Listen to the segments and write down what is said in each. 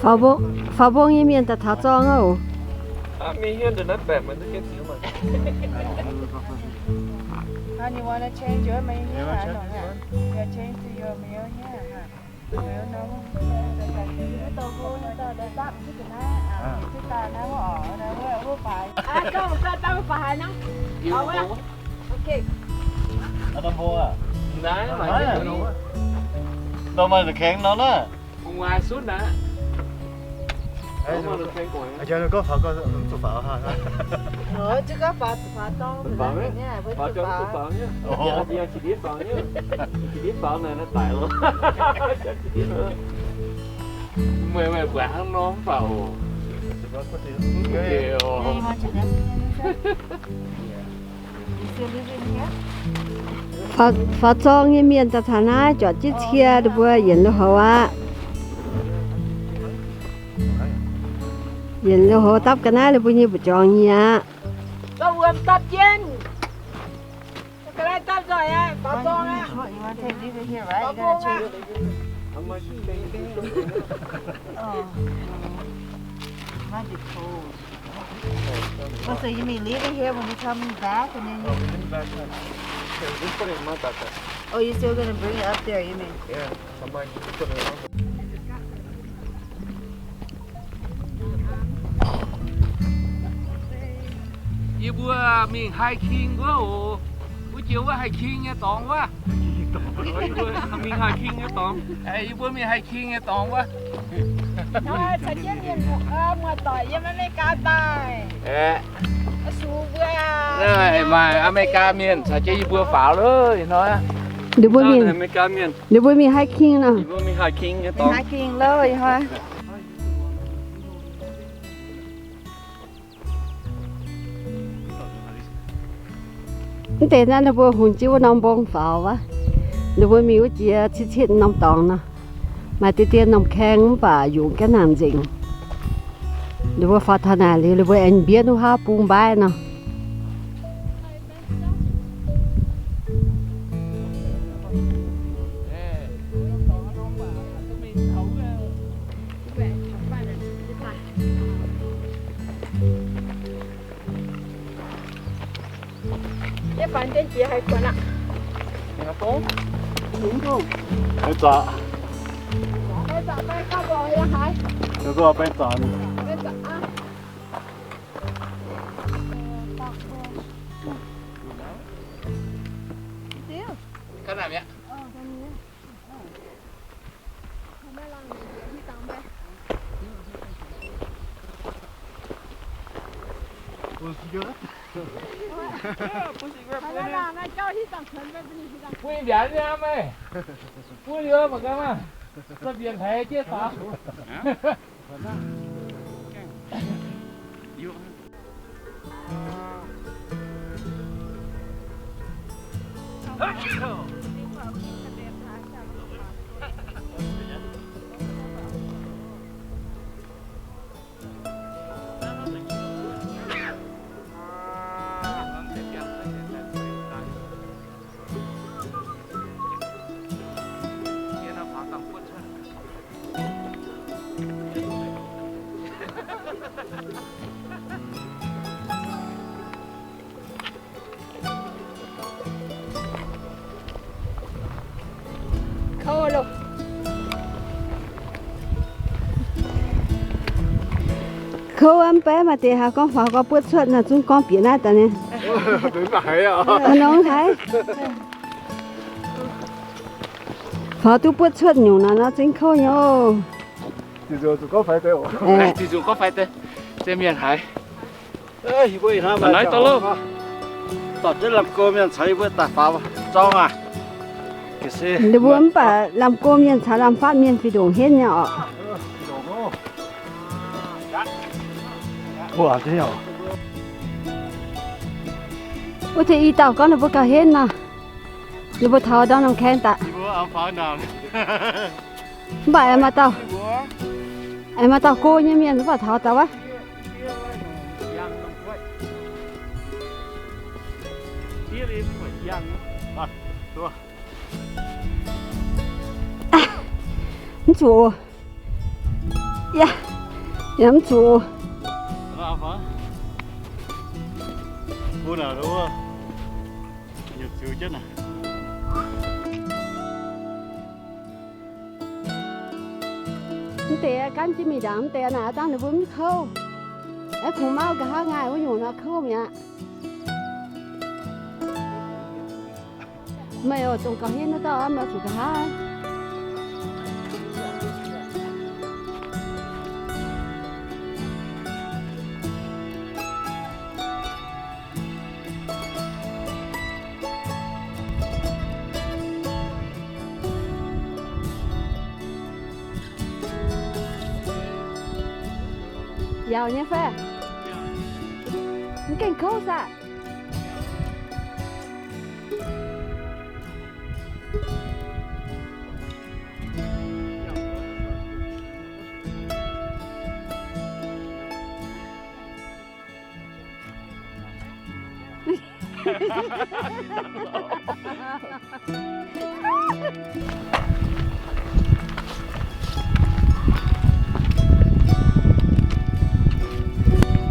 Faaux mbong, faaux mbong nyei mienh daaih taux zorng oc. How you wanna change your main here? I don't know. You change to your main here, huh? Main normal. Okay. Nor maaih kengx nor naaiv. Mv baac meih, meih buatc hnangv nor mv baac oc. Faaux, faaux zorng nyei mienh daaih taux naaiv juangc jienv cie ninh mbuo yienc lui-houx aqv. Yienc lui-houx dapv ga'naaiv ninh mbuo nyei mbu'jorngx nyei aqv. Dapv wuom dapv jienv. Ga'naaiv dapv nzoih aqv, faaux zorng aqv. Faaux zorng aqv. Oh, so you mean leave it here when you coming back and then you... Oh, we didn't back up. Okay, just put it in my backpack. Oh, you still gonna bring it up there, you mean? Yeah, somebody just put it on. Yie mbuo mingh hiking wuov oc. Wuov jiex wuov hiking nyei dorngx wuov. Yie mbuo mingh hiking nyei dorngx. Yie mbuo mingh hiking nyei dorngx wuov. Maaih Aa^me^li^gaa mienh caux jienv yie mbuo faaux loh, ih hnoi. Ninh mbuo mingh hiking nor. Hiking loh, ih hnoi. Mv deix naaiv ninh mbuo hungx jienv wuov norm mbong faaux wuov. Ninh mbuo mingh wuov jiex citv-citv norm dorngx nor. Maaih deix dien norm kaeng mv baac yungz ga'naaiv nzengc. Ninh mbuo faaux taux naaic liuz, ninh mbuo aengx mbienv wuov haav bung mbaaih nor. Kouv loh. Kouv mv baac maaih deix haaix gorngv faaux gorngv buov cuotv naaic zungv gorngv bieqc naaiv daaih nyei. Nongx haiz. Faaux duqv buov cuotv nyungc naaic nor zungv kouv nyei oc. Zungv gorngv faix deix, se mienh haiz. Ninh mbuo mv baac lamh go mienh caux lamh faatv mienh fih ndongc henv nyei oc. Wuov deix i dauh gorngv ninh mbuo gauh henv nor, ninh mbuo taux ndau norm kaeng daaih. Mv baac aengx maaih dauh, aengx maaih dauh go nyei mienh mv baac taux daaih wuov. Mv zuqc. Yaac, yaac mv zuqc. Mv deix gan jienv mingh ndaangc, mv deix naaic dangh ninh mbuo mv kouv. Aeqv, kungx mauv nqa'haav ngaih wuov nyungc nor kouv mi'aqv. Meih oc, dongh gauh henv wuov dauh meih zuqc nqa'haav. Yaauc nyei fai? Mv gengh kouv saah?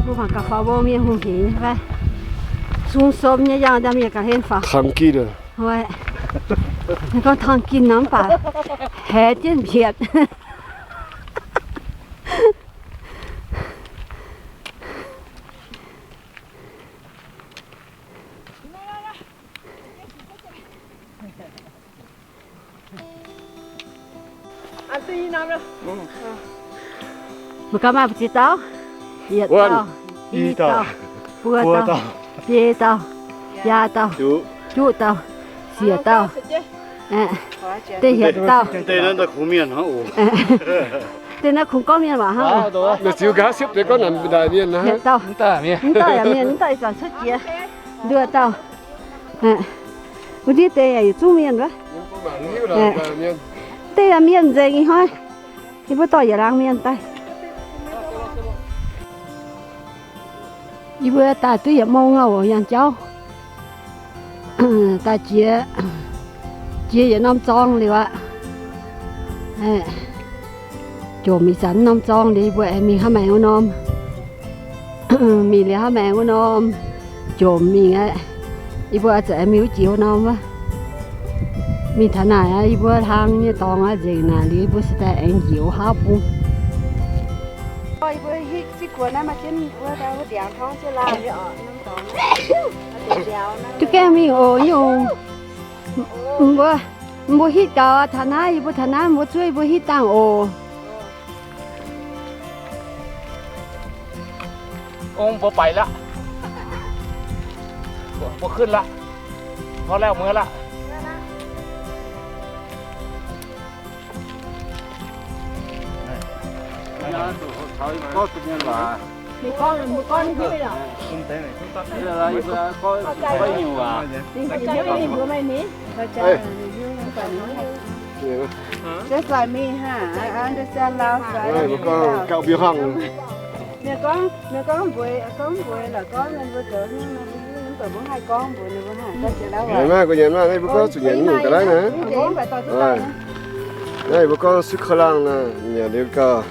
Mbuo mangc gaax faaux mbuo mienh hungh hingx fai? Sung sopv nyei yangh, ndaamv yie gaax hlen faaux. Tranquille. Ninh gorngv tranquille nor mv baac haex jienv mbietc. Meih ganh maaih mbu'ziex dauh? Yietc dauh, i dauh, buo dauh, biei dauh, biaa dauh, juqv dauh, siec dauh, da'yietv dauh. Da'yietv dauh naaiv kungx gorngv mienh waac hnangv. Ziux nqa'haav siepv deix gorngv naaic mienh. Yietc dauh, mv dauh yaac mienh, mv dauh ih zanc cuotv jiex. Nduoh dauh. Wuov ndiev deix yaac yietc zungv mienh wuov. Deix yaac mienh nzengc ih hnoi. Yie mbuo dorh yietc laangz mienh daaih. Yie mbuo daaih duqv yietc mong oc, yangh jauv. Daaih jiex, jiex yietc norm zorng liuz aqv. Jomc ih zanc norm zorng liuz, yie mbuo aengx mingh hnangv maengx wuov norm. Mingh liuz hnangv maengx wuov norm, jomc mingh aqv. Yie mbuo oix zuqc aengx mingh wuov jiex wuov norm wuov. Mingh taux naaic aqv, yie mbuo hlang nyei dorngx aqv, nzengc naaic liuz yie mbuo se daaih aengx njiec wuov haav bung. Duqv gaengh mingh oc, nyungc. Mbuo, mbuo hitv gaux taux naaiv, yie mbuo taux naaiv, mbuo zuov yie mbuo hitv dangh oc. Ong, mbuo baic laqv. Mbuo, mbuo ขึ้น laqv. Hnangv laauh muoz laqv. Just like me, huh? I understand Lao. Ninh gorngv, ninh gorngv mbuox, gorngv mbuox la'gorngv ninh mbuo zoux nyungc, mv baac mbuo haih gorngv mbuox ninh mbuo haic. Nyanc maiv, gu'nyuoz maiv, naaiv mbuo gorngv zuqc nyanc nyungc daaih naaiv. Naaiv mbuo gorngv สุกขลัง naaiv, nyanc liuz gauh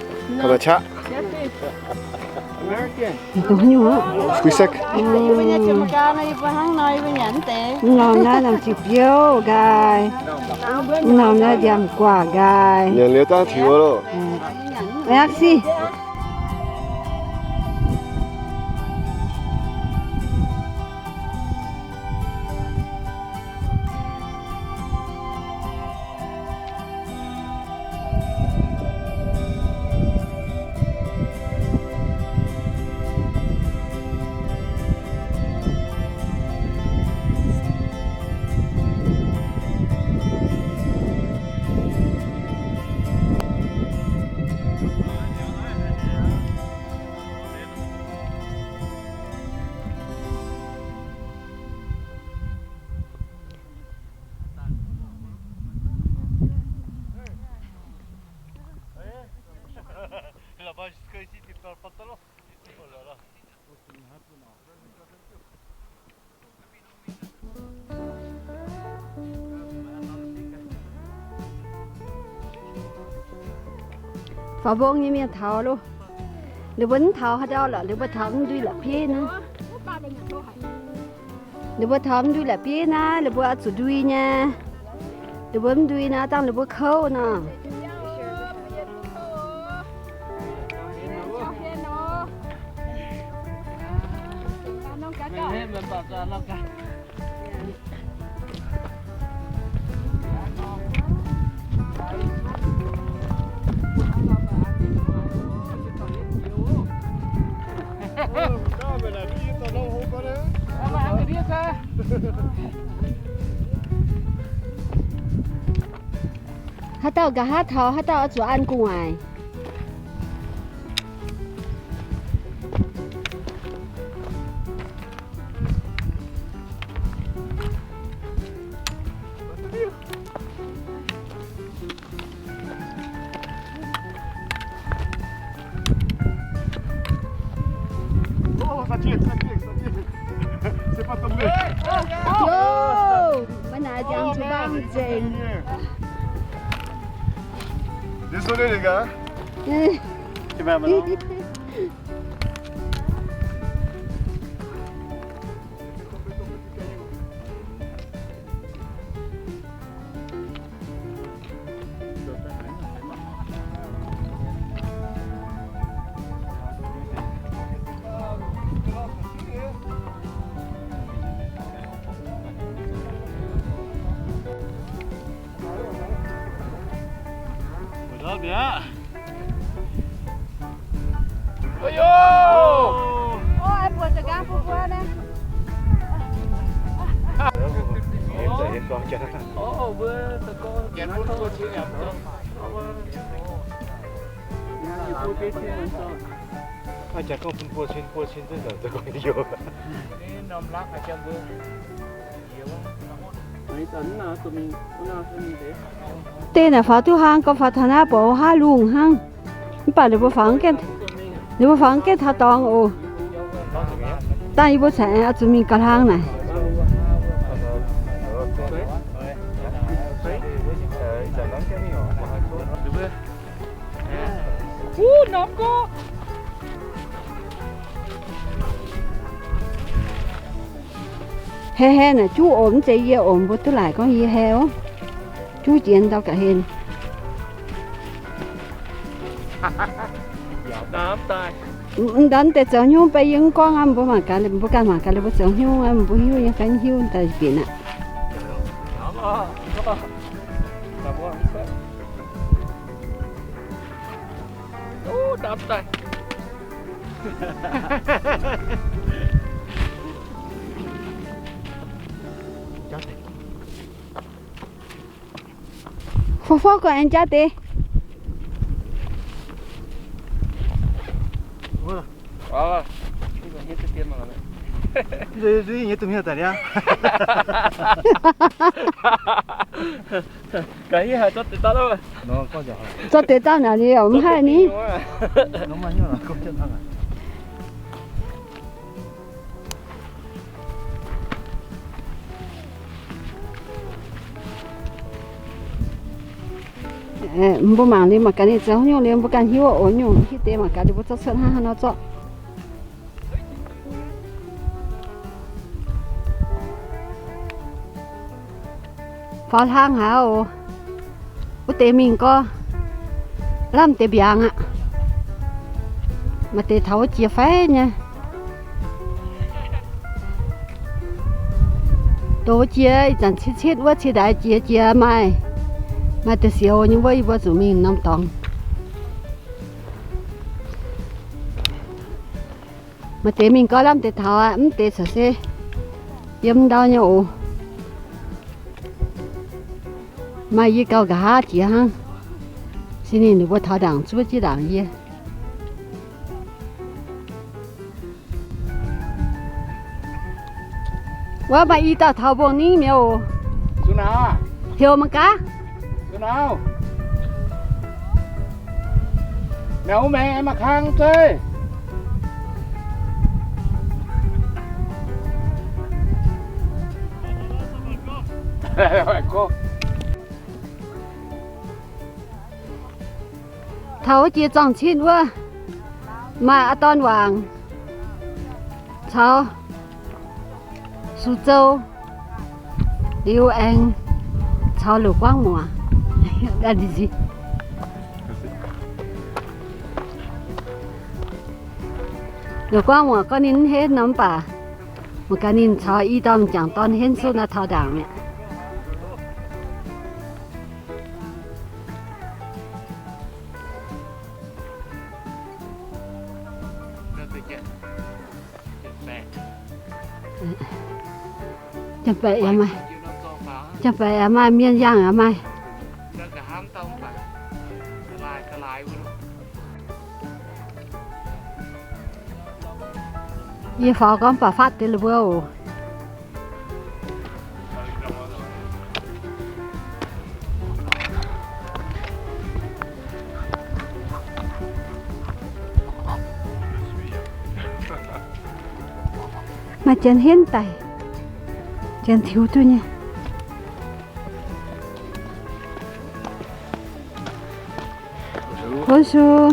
ธรรมชาติ. Fuisac. Mv norm naaiv lamh ziqc biouv nqaai. Mv norm naaiv ndiangx-guaac nqaai. Nyanc liuz dangh tiux loh. Merci. Faaux mbong nyei mienh taux loh. Ninh mbuo mv taux haaix ndau lorqc, ninh mbuo taux mv ndui la'bieiv naaiv. Ninh mbuo taux mv ndui la'bieiv naaiv, ninh mbuo oix zuqc ndui nyei. Ninh mbuo mv ndui naaiv, dangh ninh mbuo kouv nor. Haaix dauh nqa'haav taux, haaix dauh oix zuqc an gu'nguaaic. Oh, ça tire, ça tire, ça tire. C'est pas tombé. Yo, mv naaic ziangx zuqc mbaang nzengc. Désolé les gars. Deix naaic faaux duqv hlang, gorngv faaux taux naaiv buatc haav lungh hnangv. Mv baac ninh mbuo faaux, ninh mbuo faaux gengh taux dorngx oc. Dangh yie mbuo cingx oix zuqc mingh gauh hlang naaic. Heh heh naaic juv oc, mv zeiz yie oc, mbuo duqv laaic gorngv yie heh oc. Juv jiex ndau ga'hlen. Ndau deix zoux hnyouv beiv yie mv gorngv aqv, mbuo mangc gaax, mbuo ganh mangc gaax, mbuo zoux hnyouv aqv, mbuo hiuv nyei fai mv hiuv daaih bieqc aqv. Fov fov gorngv aengx jaav deix. Zorqv deix dauh naaic liuz mv haih ni. Mbuo mangc liuz mangc gaax ninh zoux haaix nyungc liuz mbuo ganh hiuv oc. Nyungc hiuv deix mangc gaax liuz mbuo zorqv cuotv hnangv haaix nor zorqv. Faaux hlang haic oc. Wuov deix mingh gorx, lamh deix mbiaangx aqv. Maaih deix taux wuov jiex fai nyei. Dongh wuov jiex ih zanc citv citv wuov ciex ndaix jiex jiex maaih, maaih deix sioux nyei wuov, yie mbuo zuqc mingh norm dorngx. Maaih deix mingh gorx lamh deix taux aqv, mv deix caux se yiem ndau nyei oc. Maaih yie gauh nqa'haav jiex hnangv. Se ninh mbuo taux ndaangc zuov jienv ndaangc yie. Wuov maaih i dauh taux mbong ningv mi'aqv oc. Heuc mangc gaax. Meih wuov maengx aengx mangc kang zeiv. Taux wuov jiex zorng-citv wuov, maaih aa dorn wangc caux Sux Zou, liuz aengx caux Loz Guangv Muoz. Loz Guangv Muoz gorngv ninh mv henv nor, mv baac mangc gaax ninh caux i dauh m'jangc dorn henv sutv naaiv taux ndaangc mi'aqv. Janx-baeqc yaac maaih, janx-baeqc yaac maaih, mienh yangh yaac maaih. Yie faaux gorngv baac fatv deix la'buo oc. Maaih janx henv daic, janx tiux duqv nyei. Bonjour.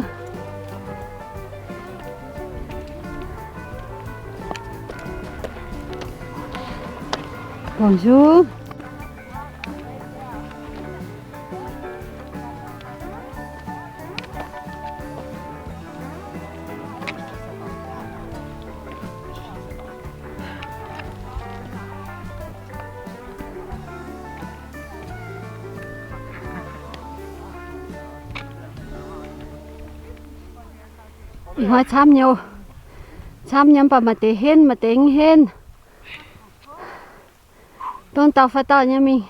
Bonjour. Ih hnoi camv nyei, camv nyei, mv baac maaih deix henv, maaih deix mv henv. Dongh dauh fai dauh nyei mingh.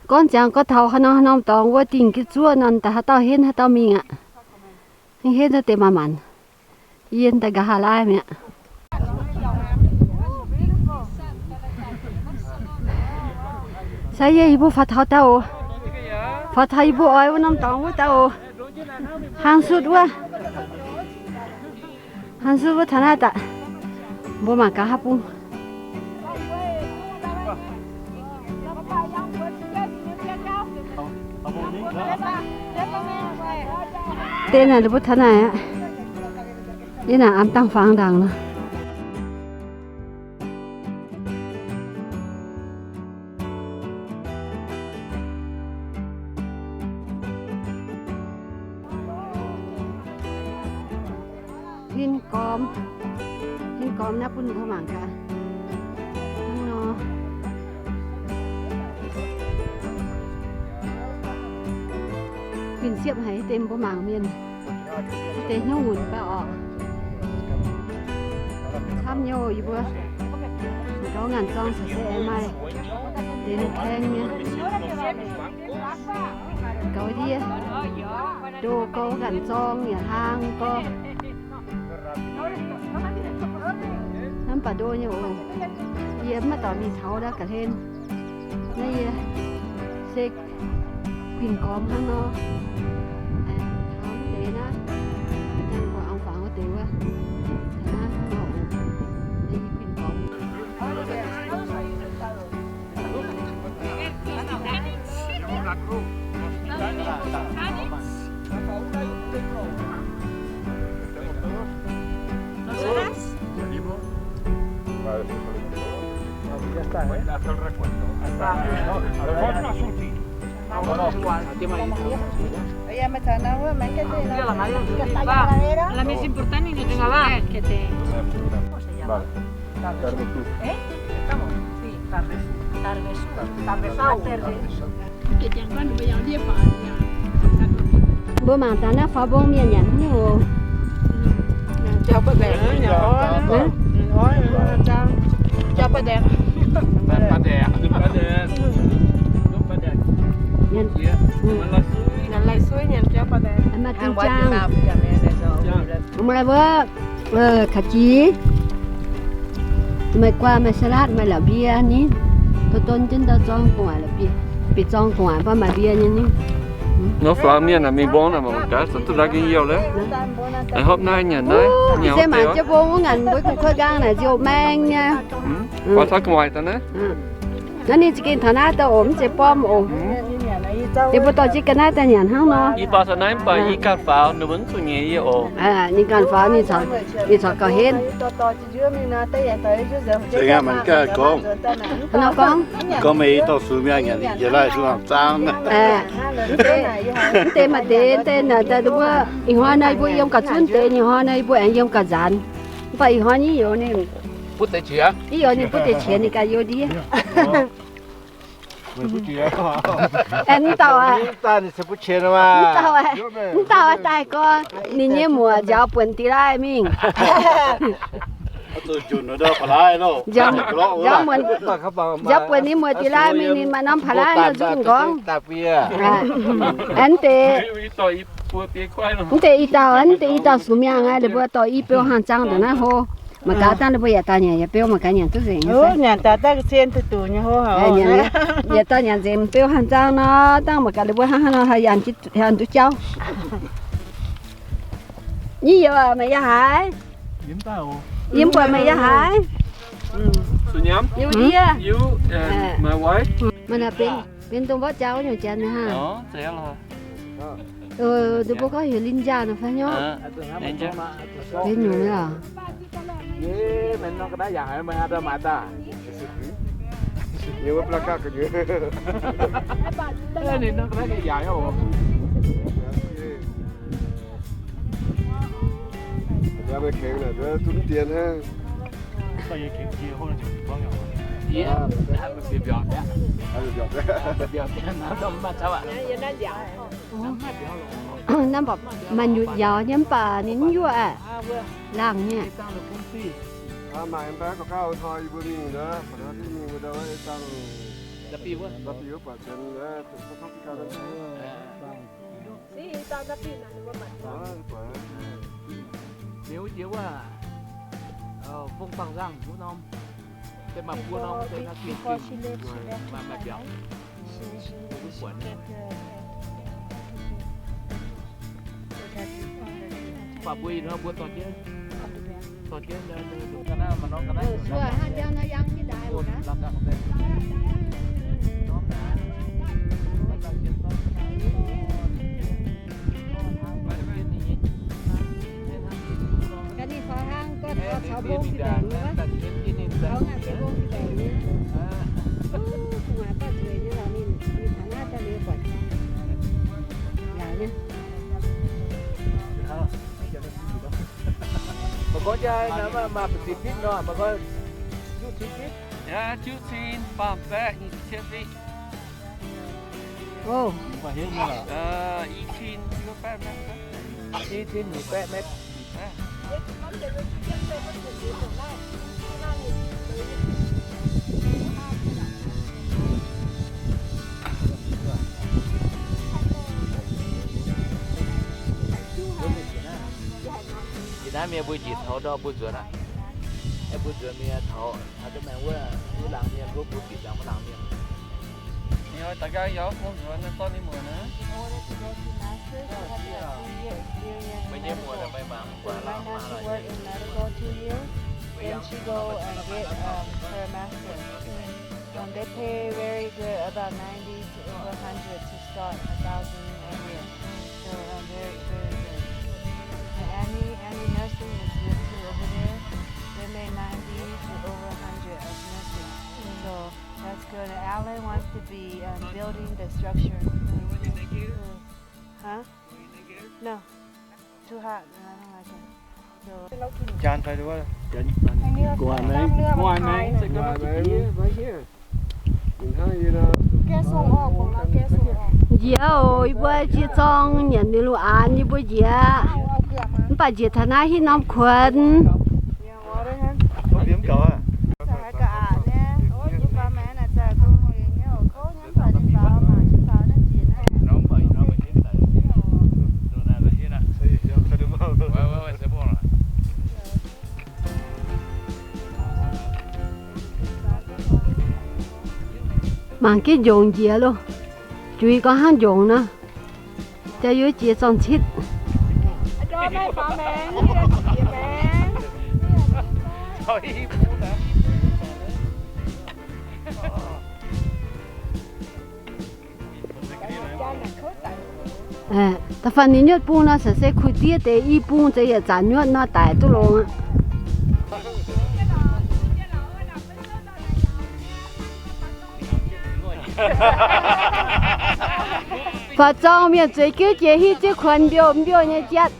Gorngv ziangx gorngv taux haaix norm haaix norm dorngx wuov dingh jienv zuov nor, daaih haaix dauh henv haaix dauh mingh aqv. Mv henv naaiv deix maaih maanc. Yie daaih nqa'haav laai mi'aqv. Sai yie, yie mbuo faaux taux daaih oc. Faaux taux yie mbuo oix wuov norm dorngx wuov daaih oc. Hlang sutv wuov. Hlang sutv wuov taux naaiv daaih. Mbuo mangc gaax haaix bung. Deix naaic mbuo taux naaic aqv. Yie naaic an dangh fangx ndaangc nor. Huin gormx, huin gormx naaiv bun mbuo mangc gaax. Hnangv nor. Huin siepv haic deix mbuo mangc mienh. Deix hnyouv ngunc baac orqc. Camv nyei oc yie mbuo. Gauv ngaanc zorng caux se maaih deix ninh teng nyei. Gauv ndiev. Ndo gauv ngaanc zorng yaac hlang gorx. Hnamv baac ndo nyei oc. Yie maiv dorh mingh taux ndau ga'hlen. Naaiv yie se huin gormx hnangv nor. Taux mv deix naaiv, janx-guaax ong-fangx wuov deix wuov, taux naaiv hnangv nor oc. Naaiv yie huin gormx. Vale. Tarde sur. ¿Eh? Estamos. Sí, tarde sur. Tarde sur. Tarde sur. Mbuo mangc daaih naaiv faaux mbong mienh nyanc nyei oc. Maaih wuov, ka'jiex, maaih guaa, maaih สลัด, maaih la'mbie ni. Don-don jienv ndau zorng gu'nguaaic, bieqc zorng gu'nguaaic baac maaih mbie nyei ni. Nor faaux mienh aah, mingh mbong naaic mangc gaax, zoux duqv la'gengh youh leh. Hopv naaiv nyanc naaiv. Se mangc jienv mbong wuov ngaanc mbuo gu'kuotv nqaang naaic nziouv maeng nyei. Faaux taux gu'nguaaic daaih naaiv. Naaiv ninh za'gengh taux naaiv daaih oc, mv zeiz bormv oc. Yie mbuo dorh jienv ga'naaiv daaih nyanc hnangv nor. Yie dorh naaiv mv baac yie ganh faaux, ninh mbuo mv zuqc nyeiz yie oc. Ninh ganh faaux, ninh corc, ninh corc gauh henv. Hnangv nor gorngv, gorngv meih dorh sux miangh nyanc, yie laih duqv zaangv. Mv deix maaih deix, mv deix naaic daaih mbuo ih hnoi naaic mbuo yiem gauh zunv deix, ih hnoi naaic mbuo aengx yiem gauh nzaanx. Mv baac ih hnoi nyei youz ninh, nyei youz ninh butv deix qiex ninh ganh youz ndiev. Aengx mv dauh aqv, mv dauh aqv, mv dauh aqv, daaih gorngv ninh nyei muoc nziaaux buonc dix laiv mingh. Nziaaux, nziaaux buonc ninh muoc dix laiv mingh, ninh maaih norm paav laiv nor nzunc nqorngv. Aengx mv deix, mv deix i dauh, mv deix i dauh sux miangh aqv, ninh mbuo dorh i beu hnaangx zaang ndongc naaiv hlo. Mangc gaax dangh ninh mbuo yietc dauh nyanc yietc beu, mangc gaax nyanc duqv nzengc. Yietc dauh nyanc nzengc beu hnaangx zaang nor, dangh mangc gaax ninh mbuo hnangv haaix nor haih nyanc duqv jauv. Nyei youz aac, meih yaac haaix? Yie mv buatc meih yaac haaix? Yie ndiev. Maaih naaic benx, benx dongh mborqv jaa wuov nyungc janx mi'aqv. Ninh mbuo gorngv heuc Linda nor fai nyorqv. Benx nyungc mi'aqv. Naaiv mbuo maaih nyutc njaaux nyei mv baac ninh mv yuoqv aqv. Laangh nyei. Mienh wuov jiex wuov, fong bangh nzangh wuov norm, se maaih buo norm se naaiv gengh, maaih, maaih mbiaauc. Mv buatc. Mv baac mbuo ih hnoi mbuo dorh jienv, dorh jienv, dorh jienv ga'naaiv, maaih norm ga'naaiv. Ga'naaiv faaux hnangv, guanh faaux caux mbong deix wuov. Faaux hnangv se mbong deix wuov. Mv baac nzueic nyei lorqc, ninh, ninh taux naaiv daaih liuz buatc. Yaac nyei. Mbuo gorngv jaa naaiv maaih, maaih ba'ziex pitv nor, mbuo gorngv juqv cin pitv. Yaac juqv cin, faam baeqv nyic cien pitv. Ov, i cin juqv baeqv metv. I cin nyic baeqv metv. Jiex naaiv mienh mbuo njiec taux ndau mbuo nzuonx aqv. Mbuo nzuonx mienh taux, taux da'maengx wuov, wuov laangz mienh, wuov mbuo bieqc ndaangc wuov laangz mienh. Ih hnoi daaih ganh yaac fong nzuonx, dorh ninh muoc naaiv. Meih nyei muoc meih mangc, meih mangc, then she go and get, um, her master. Um, they pay very good, about ninety to over hundred to start, a thousand a year. So, um, very, very good. And Annie, Annie Nursing is good too over there. They make ninety to over hundred of nursing. So that's good. And Alan wants to be, um, building the structure. Huh? No. Too hot. I don't like it. So. Jaan fai duqv. Nguaaic maengx, nguaaic maengx, right here. Njiec oc, yie mbuo jiex zorng nyanc ninh lungh aanx, yie mbuo njiec. Mv baac njiec taux naaiv hitv norm kuonx. Mangc gaax njongc njiec loh. Juiz gorngv hnangv njongc nor. Jaa yie jiex zorng-citv. Da'faanh ninh nyuotv bung nor, se kuh diev deix i bung, zeiz yietc zanc nyuotv nor daic duqv longx aqv. Faaux zorng mienh zueiz jienv jiex hiuv jienv kuonx mbiouh mbiouh nyei jatv.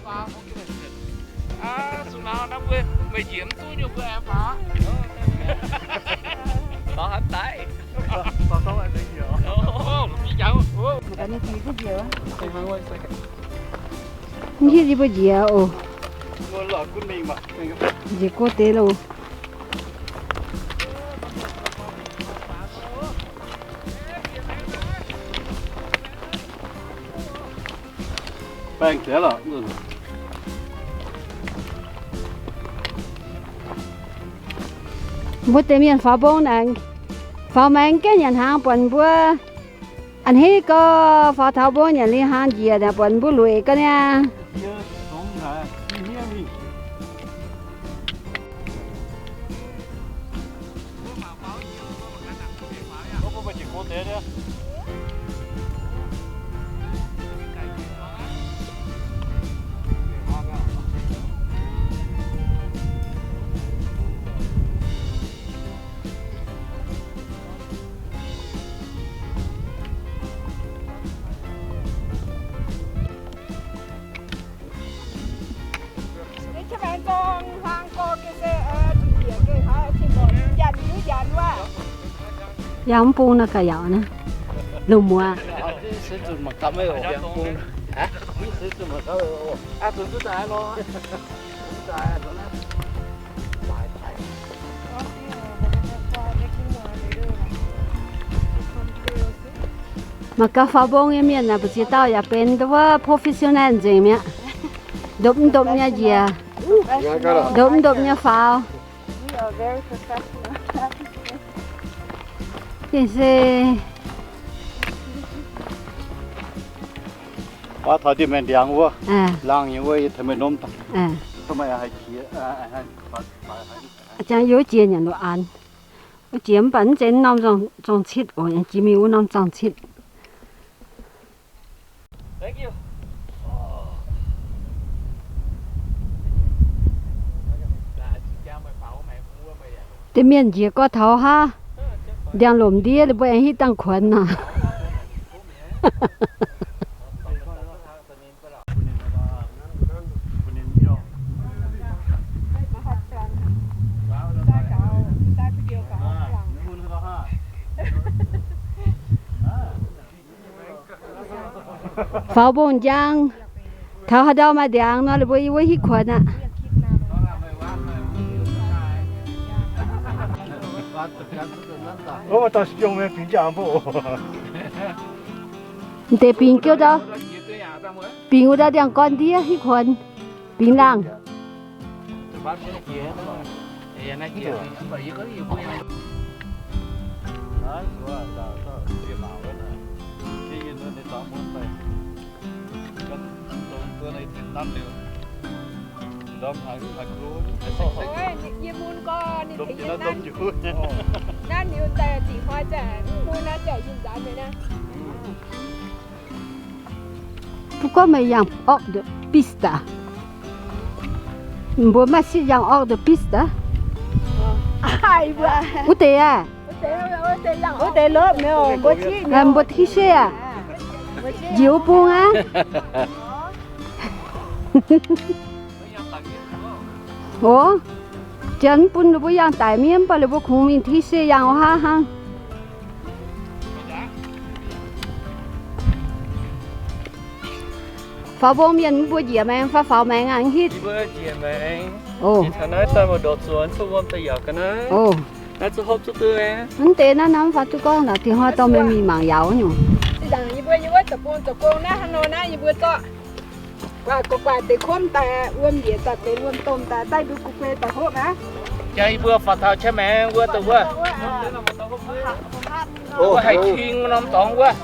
Mv hiuv yie mbuo njiec oc. Njiec go deix loh. Baengh deix lorqc. Mbuo deix mienh faaux mbong naaic, faaux maengx gaengh nyanc hnaangx buatc mbuo a'hneiv gau, faaux taux mbong nyanc liuz hnaangx njiec naaic buatc mbuo lueic ga'naaiv. Yangh mv bung naaiv ga'yaauc naaiv, lungh muoz. Mangc gaax faaux mbong nyei mienh naaic, mbu'ziex dauh yaac benx wuov professional nzengc mi'aqv. Ndopv-ndopv nyei njiec, ndopv-ndopv nyei faaux. Gengh se Taux dieh maengx ndiangx wuov, laangh nyei wuov, yie tengx meih norm daaih. Jangx yie wuov jiex nyanc loz-aanx. Wuov jiex mv baac mv zeiz norm zorng-citv oc, jiex mingh wuov norm zorng-citv. Deix mienh njiec gorx taux haav, ndiangx-lomc ndiev ninh mbuo aengx hitv dangh kuonx nor. Faaux mbong njang, taux haaix ndau maaih ndiangx nor, ninh mbuo yie wuov hitv kuonx aqv. M'deix bingx jiouv ndau, bingx wuov ndau ndiangx-gorn ndiev hitv kuonx, bingx laangh. Duqv gorngv meih yangh hors de piste. Mbuo maiv sieqv yangh hors de piste. Wuov deix aqv. Wuov deix lopv, mbuo T-shirt aqv. Njiec wuov bung aqv. Oc, janx mv bun ninh mbuo yangh daic miev, mv baac ninh mbuo kungx mingh T-shirt yangh oc hnangv. Faaux mbong mienh mv mbuo njiec maengx fai faaux maengx aqv, mv hitv. Oc. Mv deix naaiv hnamv faaux duqv gorngv naaic, dingh hnoi dorh meih mingh mangc yaauc nyungc. Guaax guaax deix kuomv daaih, wuom njiec daaih benx wuom domh daaih, daaih nduqc gu'guei daaih hopv aqv. Jangx yie mbuo faaux taux qaqv maengx wuov dongh wuov. Wuov haih cing norm dorngx wuov.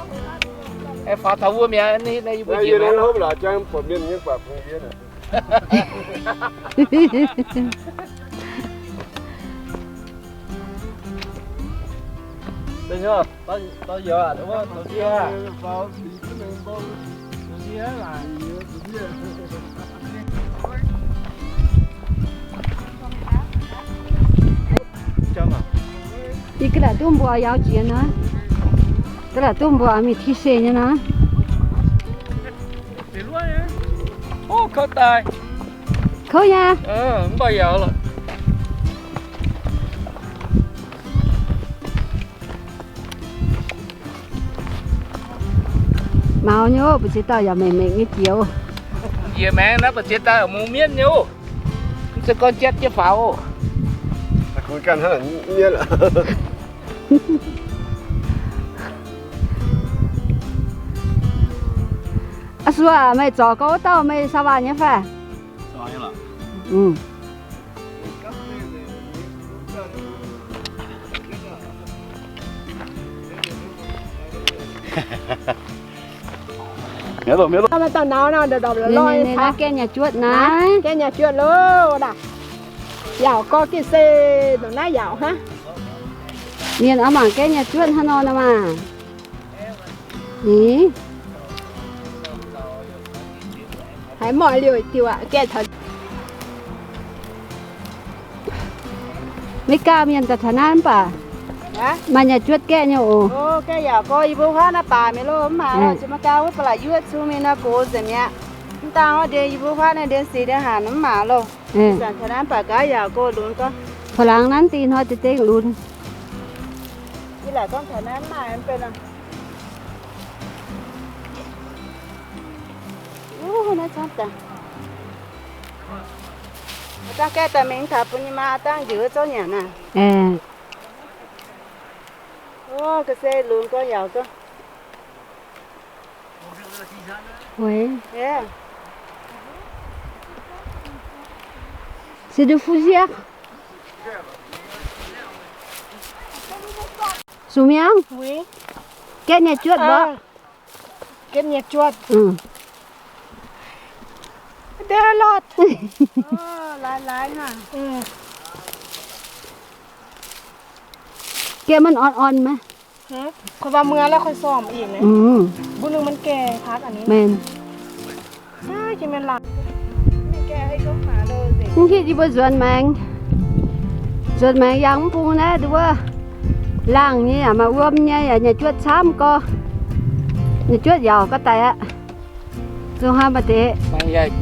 Aengx faaux taux wuom mi'aqv, naaiv yie mbuo njiec maengx. Ih ga'naaiv duqv mbuox yaauz jiex nor, ga'naaiv duqv mbuox mingh ti se nyei nor. Kouv daaih. Kouv nyei. Mv baac yaauz lorqc. Maux nyei, mbu'ziex dauh yaac mengh mengh nyei jiex oc. Njiec maengx naaiv mbu'ziex dauh yaac mungz mienv nyei oc. Mv zeiz gorngv jatv jienv faaux oc. Aa, suov, meih zorc gorngv wuov dauh meih saa waac nyei fai? Mienh, mienh, mienh, naaiv gaeqv nyei juotv naaiv. Gaeqv nyei juotv loh. Yaauc gorx gitv se ndongc naaiv yaauc hnangv. Mienh oix mangc gaeqv nyei juotv hnangv nor nor maah. Ni, haiz mv oix liouh diuh aqv, gaeqv taux. Meigaa mienh daaih taux naaiv mv baac maaih nyei juotv gaeqv nyei oc. Gaeqv yaauc gorx, yie mbuo huaav naaiv baac mingh loh, mv maaih lorqc. Jiex Meigaa wuov ba'laqc yuoqv cung mingh nor gox nzengc mi'aqv. Mv dangh wuov ndie yie mbuo huaav naaiv ndie sic ndie hanc mv maaih loh. Zanc taux naaiv mv baac gaax yaauc gorx lunx gorx. Faaux laangz naaiv deix hnoi deix dengh lunx. Yie laaic gorngv taux naaiv mv maaih mv benx lorqc. Wuov, naaiv camv daaih. Dangh gaeqv daaih mingh taux bun nyei maa dangh njiec wuov zouv nyanc naaic. Wuov, ga'sie lunx gorx yaauc gorx. Weic, c'est de fougères. Sux Miangv, gaeqv nyei juotv mbuo. Gaeqv nyei juotv. Deix lorh. Gaeqv maiv orn orn maiv. Kuv baac muoz la'kuqv sormc ih, mbuo ninh maiv gaeqv haav a'hneiv. Mienh, mv hitv yie mbuo nzuonx maengx, nzuonx maengx yangh mv bung naaiv nduov, laangh nyei yaac maaih wuom nyei, yaac nyei juotv camv gorx, nyei juotv yaauc gorx daic aqv. Zungv hnamv maaih deix.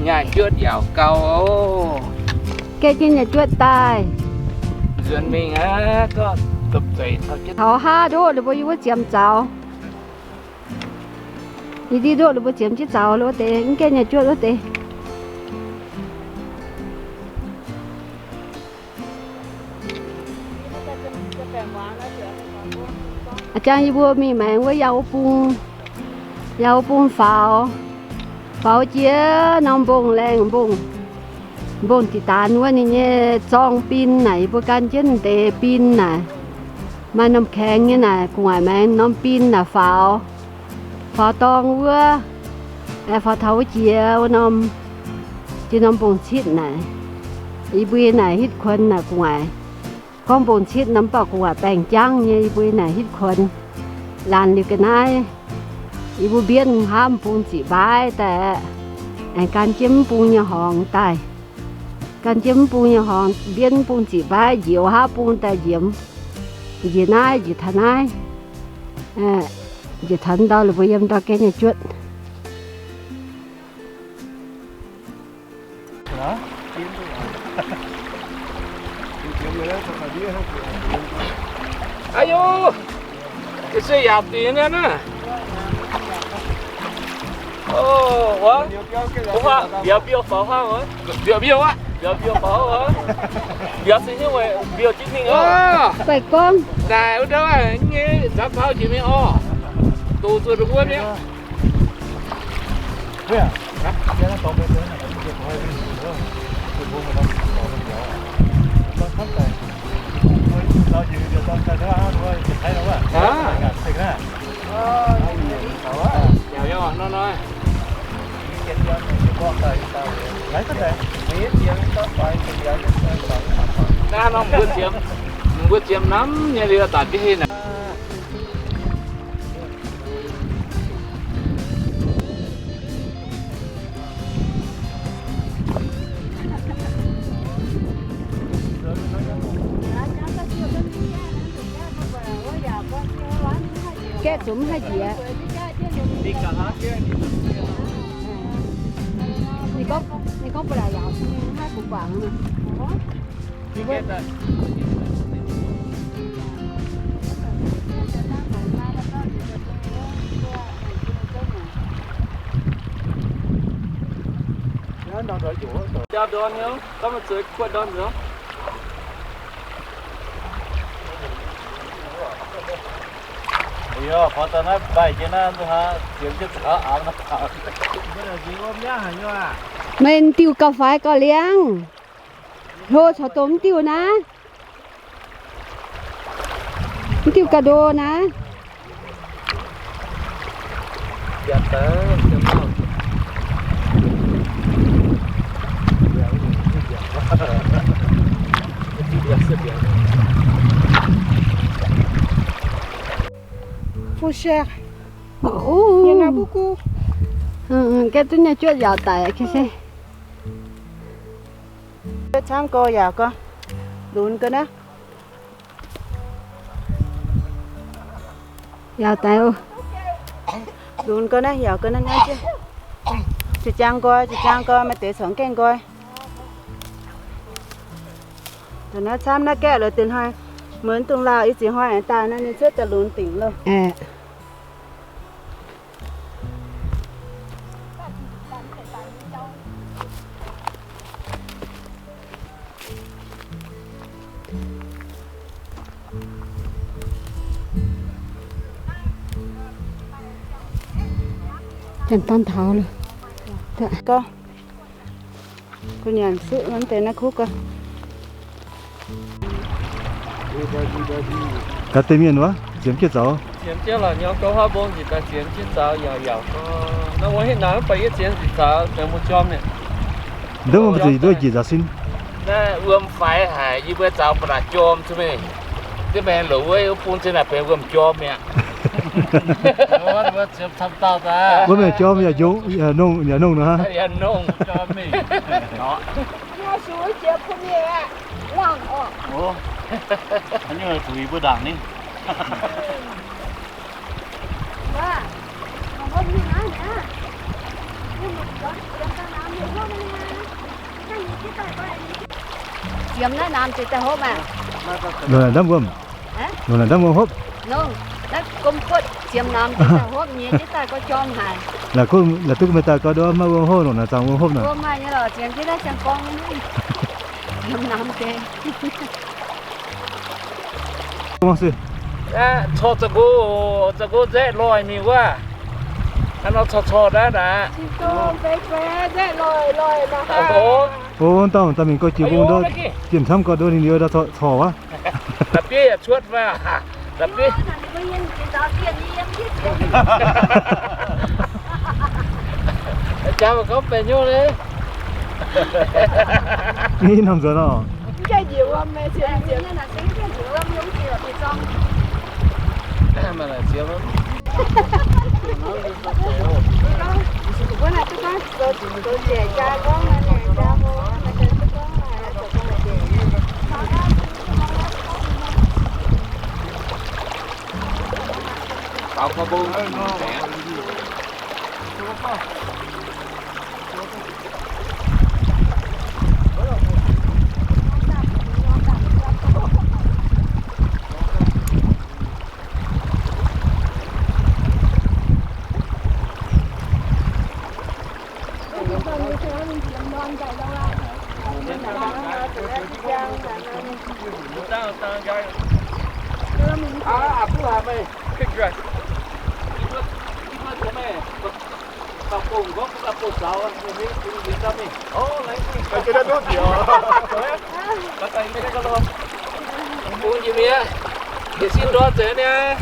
Nyei juotv yaauc gau oc. Gaeqv jienv nyei juotv daaih. Nzuonx mingh aqv, gorngv dopc zeic taux haav ndoqv ninh mbuo yie wuov ziemx zaux. Yie div ndoqv ninh mbuo ziemx jienv zaux wuov deix, mv gaeqv nyei juotv wuov deix. A'jang yie mbuo mingh maengx wuov yangh wuov bung, yangh wuov bung faaux, faaux jiex norm mbong laengh mbong, mbong diqc daanx wuov ninh nyei zorng bin naaic, yie mbuo gan jienv deix bin naaic, maaih norm kaengx nyei naaic gu'nguaaic maengx norm bin naaic faaux. Faaux dorng wuov, faaux taux wuov jiex wuov norm, jiex norm mbong citv naaic, yie mbuo naaic hitv kuonx naaic gu'nguaaic. Gorngv mbong citv norm mv baac gu'nguaaic baengh jangv nyei, yie mbuo naaic hitv kuonx. Laanh liuz ga'naaiv, yie mbuo mbienv hnamv bung ziqc mbaaix daaih, aengx gan jienv mv bung nyei horngz daaih. Gan jienv mv bung nyei horngz, mbienv mv bung ziqc mbaaix, njoux haav bung daaih njiec, njiec naaiv, njiec taux naaiv, njiec taux ndau la'buo yiem ndau gaeqv nyei juotv. Aa yo, ga'sie yaac dingc naaiv naaiv. Oc, wuov, mbiauz mbiouh faaux hnangv wuov. Mbiauz mbiouh aqv. Mbiauz mbiouh faaux wuov. Mbiauz se hnyouv weic mbiouh jienv mingh oc. Guaih gorngv naaic wuov ndau nyei nzapv faaux jiex mingh oc. Doqc zuqc wuov mi'aqv. Naaiv nor mbuo ziemx, mbuo ziemx namv nyei liuz daaih div heh naaic. Gaeqv zunc mv haih njiec. Ninh gorngv, ninh gorngv ba'laqc yaauc, mv haih bungx guangc nor. Meih diuh gauh faix gauh liangv. Hlo caux dongh mv diuh naaiv. Mv diuh gauh ndo naaiv. Fu share. Gaeqv duqv nyei juotv yaauc daic se. Camv gorx yaauc gorx, lunx ga'naaiv. Yaauc daic oc. Lunx ga'naaiv, yaauc ga'naaiv naaiv jienv. Ziepc jaang nqoi, ziepc jaang nqoi, maaih deix corc gaengh nqoi. Da'naaiv camv naaiv gaeqv lorz deix hnoi, muonz dongh lauh i ziex hnoi aengx daaih nor, ninh cuotv daaih lunx dingc loh. Janx-dorn taux loh. Gorngv, kuv nyanc sitv mv deix naaiv kuv gorx. Gaax deix mienh wuov, ziemx jienv zaux. Ziemx jienv lorqc, nyorx gouv haav mbong njiec daaih ziemx jienv zaux yaac yaac gorngv. Naaiv wuov hitv naaic mv baac yie ziemx njiec zaux, ziemx mbuo jorm nyei. Ndov mbuo zuqc nduov njiec zaux sin. Naaiv wuom faix haic, yie mbuo zaux ba'laqc jorm zuqc mingh. Ndiev maengx loc wuov bung zinh naaic benx wuom jorm mi'aqv. Wuov meih jorm yaac njongc, yaac nongh, yaac nongh nor. Yaac nongh jorm mingh. Nyei zuqc yie mbuo ndaangc ni. Ziemx naaiv namx ziouc daaih hopv maah. Longc naaic ndamv wuom. Longc naaic ndamv wuom hopv. Nongh, naaiv gomh guotv ziemx namx ziouc daaih hopv nyei, jienv daaih gorx jorm haic. Laaix duqv meih daaih gorx nduov maiv wuom hopv, longc naaic zaangc wuom hopv nor. Wuom maaih nyei lorqc, ziemx jienv naaiv siang gorngv nyei. Ziemx namx deix. Corc za'gengh, za'gengh nzaeqv loih mingh wuov. Hnangv nor corc corc naaiv naaic. O, dangh daaih mingh gorx jiex mbong nduov, jiex camv gorx nduov ninh liuz daaih corc corc wuov. La'bieiv yaac cuotv maah. La'bieiv. Jaax mangc gorngv baeqc nyungc nyei. Ni norm nzuonx oc. Bung jiex mi'aqv, yietc sin ndortv nzengc niaa.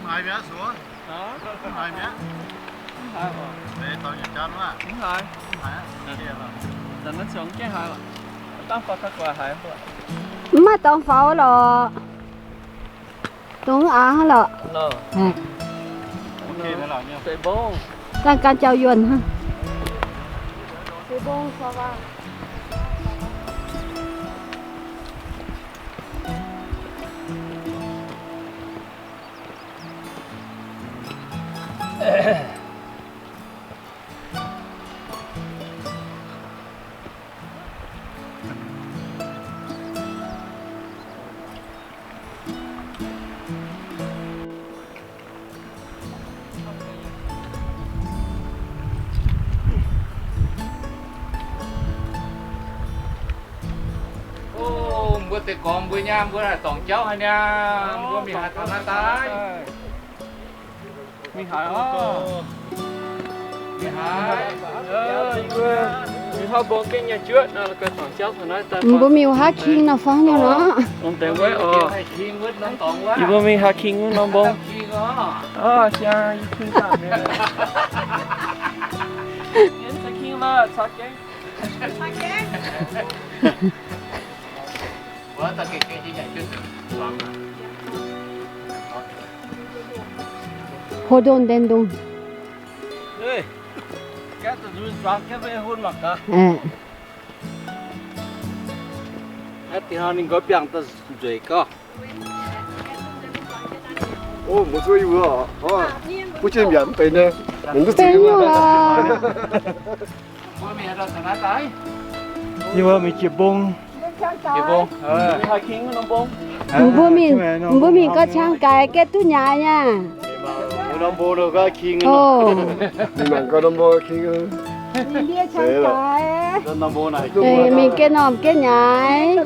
Haiz mi'aqv suov. Haiz mi'aqv. Mv haiz. Mv maaih dorngx faaux lorqc. Dongh aav hnangv lorqc. Dangh gan jauv yuonh hnangv. Mbuo deix gormx mbuo nyei, mbuo naaic dorngc jauv haaix niaa, mbuo mingh haaix taux naaiv daaih? Mingh haaix oc? Mingh haaix? Mbuo mingh wuov haav king nor fangv nyei nor. Yie mbuo mingh haav king wuov norm mbong. Hlo ndongh den ndongh. Yie mbuo mingh jiex mbong. Mbuo mingh, mbuo mingh gauh cang gaaix gengh duqv nyaaiv nyei. Mingh gengh normh gengh nyaaiv.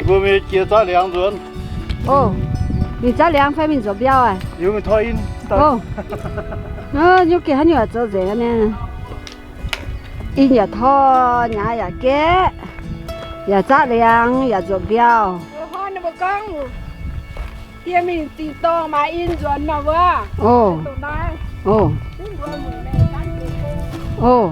Mbuo mingh jiex zaqv liangx nzuonx. Oc, mingh zaqv liangx fai mingh nzuonx mbiauh aac? Oc, nyungc gengh haaix nyungc zoux nzengc aqv. In yaac tor, nyaaiv yaac gaeqv, yaac zaqv liangx, yaac nzuonx mbiauh. Oc. Oc.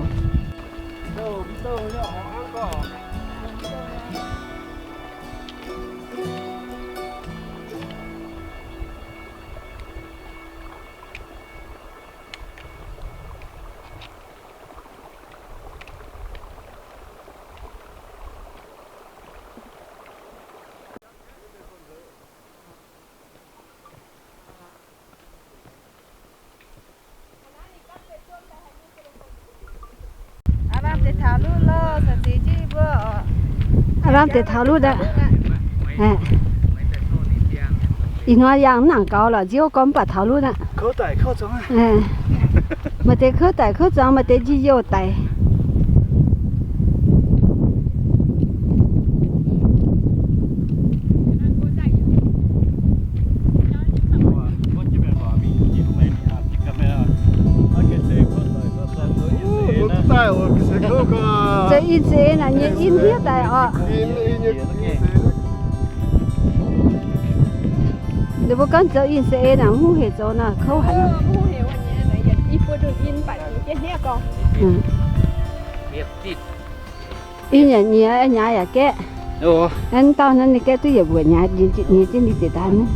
Aav lamh deix taux lutv aqv. Ih hnoi yangh mv nangc gaux lorqc, nziouv gorngv mv baac taux lutv aqv. Maaih deix kouv daic kouv zuangx, maaih deix njien-youh daic. Zoux in se naaic nyei in hniev daaih oc. Ninh mbuo gorngv zoux in se naaic mv hec zoux nor kouv haic. In yaac nyiex, nyaaiv yaac gaeqv. Mv dauh naaiv ninh gaeqv duqv yietc mbuoqc nyaaiv, nyiex jienv ninh ziec daaih naaiv.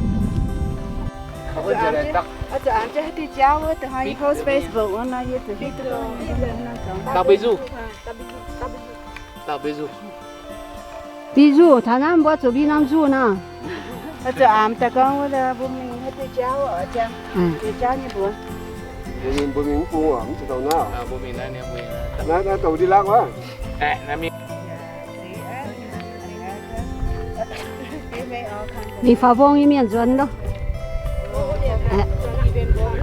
Bisous, taux naaiv mbuo zuqc mbi norm nzuqc nor. Mbuo mingh mv bung, mv zuqc douc naaiv. Naaiv douc ndie lakv aqv. Ninh faaux mbong nyei mienh nzuonx loh.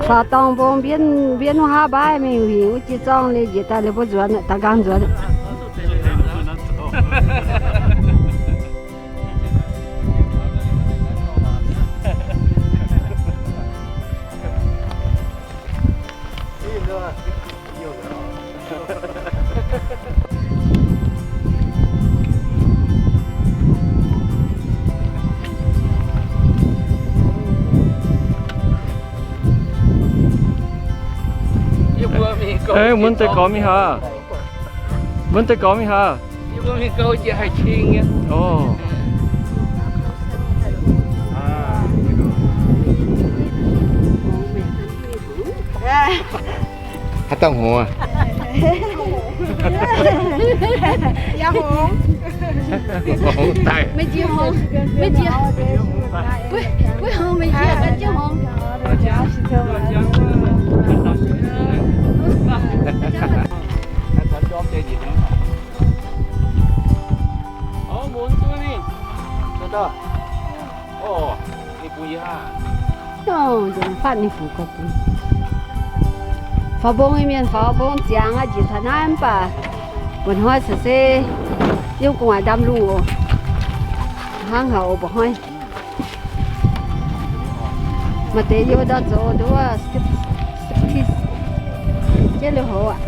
Faaux dorngh mbong mbienv, mbienv wuov haav mbaaih mingh huingx wuov jiex zorng liuz njiec daaih liuz mbuo nzuonx, daaih nqaang nzuonx. Wuov deix gormx mingh haaix? Wuov deix gormx mingh haaix? Orv. Haaix dauh hngongx? Yaac hngongx. Hngongx daaih. Meih njiec hngongx. Meih njiec. Wuov hngongx meih njiec, ganh jienv hngongx. Fatv ninh fuc gauh bun. Faaux mbong nyei mienh faaux mbong ziangx aqv, njiec taux naaiv mv baac mba'hnoi se yiem gu'nguaaic ndaamv-lungh oc. Hnangv haaix oc mba'hnoi. Maaih deix yiem ndau zoux nduov, jienv liuz hoz aqv.